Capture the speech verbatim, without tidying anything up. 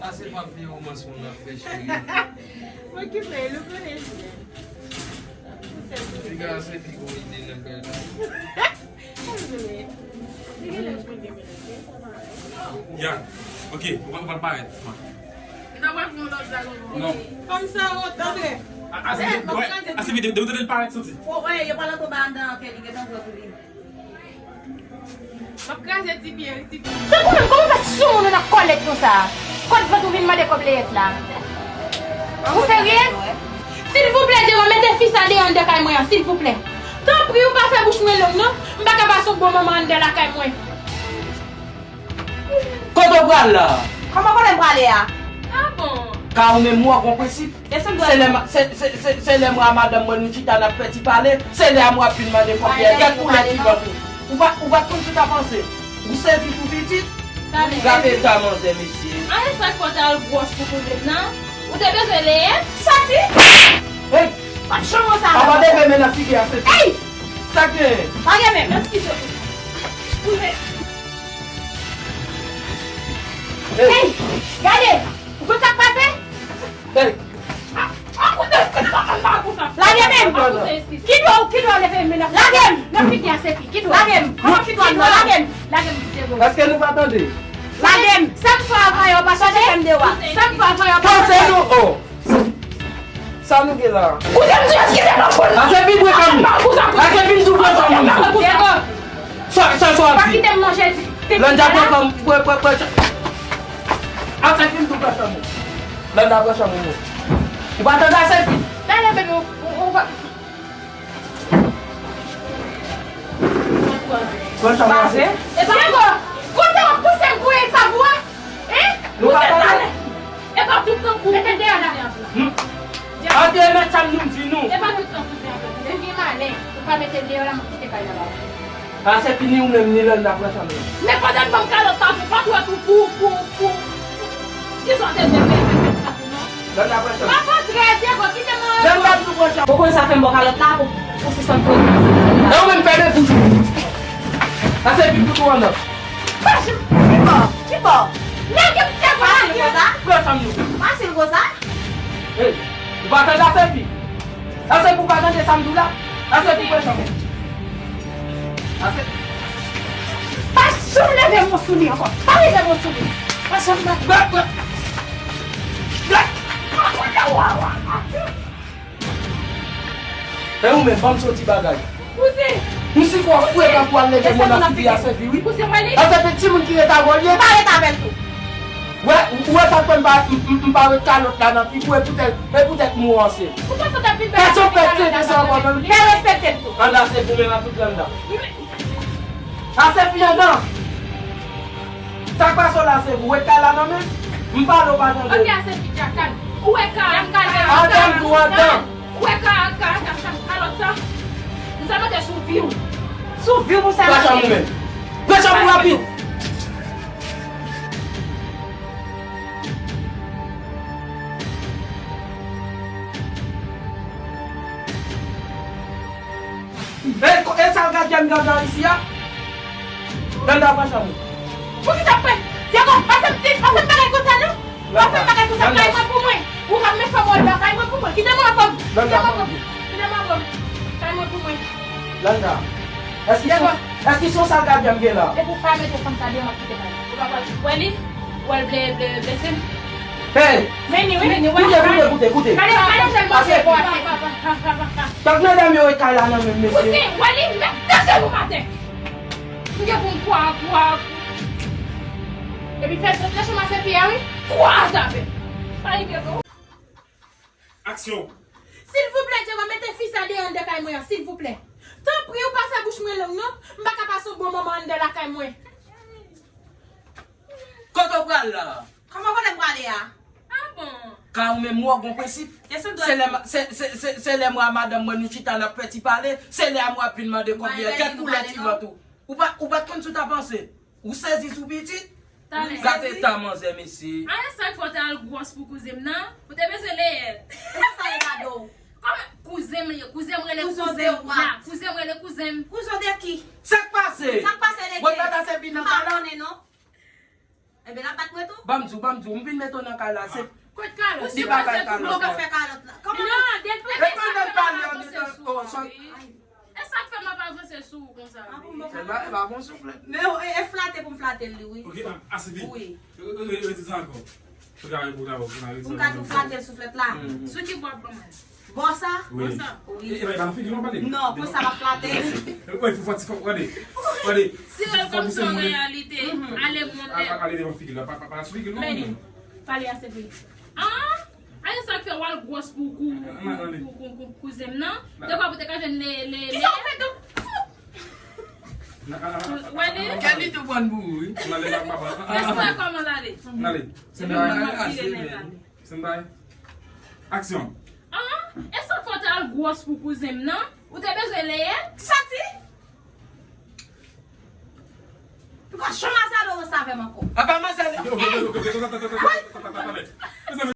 A se pa vye romans moun nan fè, cheri. Okipe l, ou konnen l byen. Piga se pi gwo ide nan kay la. Ya. Ok, ou pa, ou pa parèt. Non. Fanm sanwont, antre. A, a se vide, a se vide, de, de, de parèt, santi. Wè, yo pa nan tonba anndan, ok, li gentan vre pou li. M ap kraze ti pye, ti pye. Tankou menm, kòman w fè sou moun ou nan kòlèt konsa? Kot vant ou vin mande kòb leyèt la? Ou serye? Silvouplè, Djero, mete fi sa deyò anndan kay mwen an, silvouplè. Tanpri, ou pa fè bouch mwen long, non. M pa ka pase yon bon moman anndan lakay mwen. Kote w pral la? Kòman kote m prale a? Ah bon? Ka ou menm ou an gon prensip. Se lè m, se, se, se, se lè mwen a madanm mwen nou chita n ap fè ti pale, se lè a mwen ap vin mande kòb leyèt. Gad koulè ti vant ou. Ou pa, ou pa t konn sa w ta panse. Ou sezi sou pitit. Gade eta manzè, mesye. A e sa k fè w t al gwòs pou kouzen m nan? Ou te bezwen leyèt? Soti! Hey! Pa t chanm sa. Papa te fè men nan figi a, se. Hey! Sa k genyen? Pa gen menm. Eskize. Kouzen. Hey! Gade! Ou konn sa k pase? Hey! Lage men! Ki dwa, ki dwa leve men nan? Lage m! Nan figi a se fi, ki dwa? Lage m! Kòman ki dwa m nan? Lage m! Lage m, Djero. Èske nou pa tande? Lage m! Sa m fè avan yo pa chanje? Sa m fè avan yo pa chanje? Pase nou, oh! Sa nou gen la? Kouzen m di eskize m nan fon. Ase fi bwè fanm. Ase fi m tou bwè fanm. Djero! Sa, sa, sa w ap di? Pa kite m manje ti. Landa pran fanm, pran, pran, pran. Ase fi m tou pran fanm ou. Landa pran fanm ou. Ou pa tande ase fi? Talè, bebe, ou, ou, ou pa. Pran fanm ou ase. Djero, kote w ap pouse m pou e kab ou a? Hein? Nou pa tande. E pa tout tan pou mete deyò la. Hmm. Antre met chanm nou di nou. E pa tout tan pou fè anfè. Si w gen malè, ou pa mete deyò la, m ap kite kay la ba ou. Ase fi ni ou menm, ni Landa pran chanm nou. Men pandan m ban m kalòt la, ou pa dwèt ou pou, pou, pou. Kisa w te vle fè, fè, fè sa pou non? Landa pran chanm. Pa kontre, Djero, kite m. Landa tou pran chanm. Ou konn sa fè m ba w kalòt la pou, pou sispann fè. E ou menm fèmen bouch ou. Ase fi pou tou andan. Fache, ki bò? Ki bò? Lage m te fasil konsa? Pran chanm nou. Fasil konsa? Hey, ou pa tande ase fi? Ase fi ou pa tande sa m di w la? Ase fi pran chanm ou. Ase. Pa janm leve men w sou li ankò. Pa leve men w sou li. Pa janm leve. Black, black. Black. E ou menm, ban m soti bagay. Kouzen! M si kwa fwe tankou al leve men nan figi ase fi, wi. Kouzen, wè li? Ase fi timoun ki ret avè w ye. Pa ret avè l tou. Wè, ou wè sa k fè m pa, m, m, m pa wè kalòt la nan figi w, e poutèt, e poutèt m ranse. Ou panse w t ap vin bèl avèk kalòt la nan figi w? Fè respekte m tou. Ann ase fi menm ak tout Landa. Ase fi andan. Sa k pase w la, se ou wè kay la nan men m? M pale w pa tande. Ok, ase fi dja, kalm. Ou wè ka, ka, ka, andan m tou andan. Ou wè ka, ka, ka, ka, kalòt sa. M sa mete sou vi w. Sou vi w pou sa. Pran chanm ou menm. Pran chanm ou rapid. E, ko-, e sa l gadyen m gade isi a? Landa pran chanm ou. Poukisa w pran? Djero, pa fè m ti, pa fè m bagay konsa non. Pa fè m bagay konsa, kay mwen pou mwen. Ou pa met fanm ou anndan kay mwen pou mwen. Kite mwen ankò. Kite mwen ankò. Kite mwen ankò. Kay mwen pou mwen. Landa. Èske se, èske se yon sal gadyen m gen la? Depi w pa mete fanm sa deyò, m ap kite kay la. Ou pa pral wè li? Wè l ble, ble, blese m. Hey! Men ni, wi. Men ni, wè. Koute, koute, koute, koute. Gade, gade, sèlman se bon ase. Tank medam yo e kay la nan men m, mesye. Kouzen, wè li, mèt tèt ou atè. M gen pou m kwa, kwa. Epi fè sot nan chanm ase fi a, wi. Kwa sa fè. Pa rive, non. Aksyon! Silvouplè, Djero, mete fi sa deyò anndan kay mwen an, silvouplè. Tanpri, ou pa fè bouch mwen long, non. M pa ka pase yon bon moman anndan lakay mwen. Kote w pral la? Kòman kote m prale a? Ah bon? Ka ou menm ou gon prensip. Se lè, se, se, se, se lè mwen a madanm mwen nou chita n ap fè ti pale, se lè a mwen ap vin mande kòb leyèt. Gad koulè ti vant ou. Ou pa, ou pa t konn sa w ta panse. Ou sezi sou pitit? Gad eta manzè, mesye. A e sa k fè w t al gwòs pou kouzen m nan? Ou te bezwen leyèt. E sa sa e gade w? Kòman kouzen m li ye? Kouzen m rele kouzen m la. Kouzen m rele kouzen m. Kouzen de ki? Sa k pase? Sa k pase de ki? Mwen pa ta sèvi nan kay la. M pa konnen non. Ebyen, l ap bat mwen tou. Ban m di w, ban m di w, m vin mete w nan kay la, se Kot kalòt? Li pa bay kalòt. Ou fè kalòt la. Kòman? Non, depi depi sa fè m ap avanse sou ou, wi. E sa k fè m ap avanse sou ou konsa, wi. Se pa, e pa bon souflèt. Men e, e flate pou m flate l, li, wi. Ok, a, ase vit. Wi. Re-, re-, retire sa ankò. Pou ta, pou ta, pou ta retire. Pou m ka tou flate l souflèt la. Sou ki bò ap ban mwen? Bò sa? Wi. Bò sa? Wi. E, e, e, pa nan figi non, pale. Non, konsa m ap flate. Wi, fò, fò, fò, gade. Gade. Si l konn se yon reyalite, ale mwen. Ale devan figi la, pa, pa, pa sou figi non. Pale ase vit. Ah! Aye sa k fè w al gwòs pou, pou, pou, pou, pou, pou kouzen m nan. Devan pou te ka jwenn le, le, le. Kisa w fè tou? Wè li? Kèli tou pran pou ou, wi. N ale la, papa. Espwa kòman l ale? N ale. Epi mwen m ap vire nèg la. Stand by. Aksyon. Ah, e sa k fè w te al gwòs pou kouzen m nan? Ou te bezwen leye? Soti! Ou pa janm mazalo ranse avè m ankò. Apa mazalo. Ok, ok, ok, ok, ok, ok, ok, ok, ok, ok, ok, ok.